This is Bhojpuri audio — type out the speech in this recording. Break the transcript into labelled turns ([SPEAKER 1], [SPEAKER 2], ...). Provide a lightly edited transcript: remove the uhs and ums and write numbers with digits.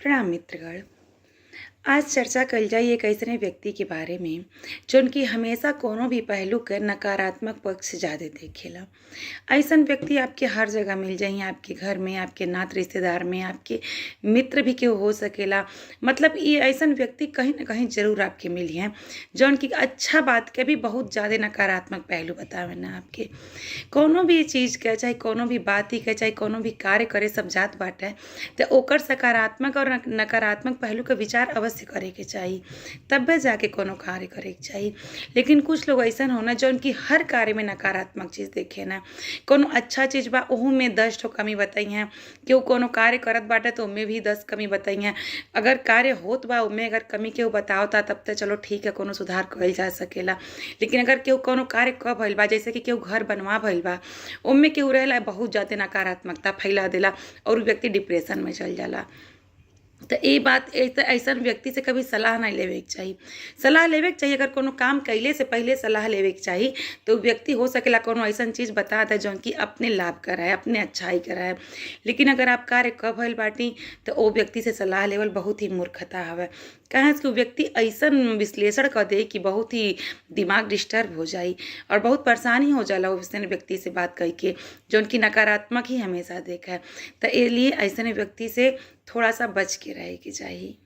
[SPEAKER 1] प्रणाम मित्रगण। आज चर्चा कइल जाई एक अइसने व्यक्ति के बारे में जौन कि हमेशा कोनो भी पहलू के नकारात्मक पक्ष ज़्यादा देखेला। अइसन व्यक्ति आपके हर जगह मिल जाई, आपके घर में, आपके नात रिश्तेदार में, आपके मित्र भी केहू हो सकेला। मतलब ई अइसन व्यक्ति कहीं न कहीं ज़रूर आपके मिलिहें जौन कि अच्छा बात के भी बहुत ज़्यादा नकारात्मक पहलू बतावेन आपके। कौनो भी चीज़ के, चाहे कौनो भी बात ही के, चाहे कौनो भी कार्य करे सब जात बाटे त ओकर सकारात्मक और नकारात्मक पहलू के विचार अवश्य करे के चाही, तब्बे जाके कोनो कार्य करे के चाही। लेकिन कुछ लोग अइसन होना जौन कि हर कार्य में नकारात्मक चीज़ देखेना। कोनो अच्छा चीज़ बा ओहू में 10 ठो कमी बतइहें, केहू कोनो कार्य करत बाटे त ओमे भी 10 कमी बतइहें। अगर कार्य होत बा ओमे अगर कमी केहू बतावता तब त चलो ठीक है, कोनो सुधार कइल जा सकेला। लेकिन अगर केहू कोनो कार्य क भइल बा, जैसे कि केहू घर बनवा भइल बा, ओमे केहू रहेला बहुत ज़्यादे नकारात्मकता फैला देला और उ व्यक्ति डिप्रेशन में चल जाला। त ई बात अइसन व्यक्ति से कभी सलाह नहीं लेवे के चाही। सलाह लेवे के चाही, अगर कोनो काम कइले से पहिले सलाह लेवे के चाही तो उ व्यक्ति हो सकेला कोनो अइसन चीज़ बता दे जौन कि अपने लाभ कराए, अपने अच्छाई कराए। लेकिन अगर आप कार्य क भइल बाटी त ओ व्यक्ति से सलाह लेवल बहुत ही मूर्खता हवे। काहे से कि उ व्यक्ति अइसन विश्लेषण क देई कि बहुत ही दिमाग डिस्टर्ब हो जाई और बहुत परेशानी हो जाला ओइसन व्यक्ति से बात कइके जौन कि नकारात्मक ही हमेशा देखै। त ए लिए अइसने व्यक्ति से थोड़ा सा बच के रहे के चाही।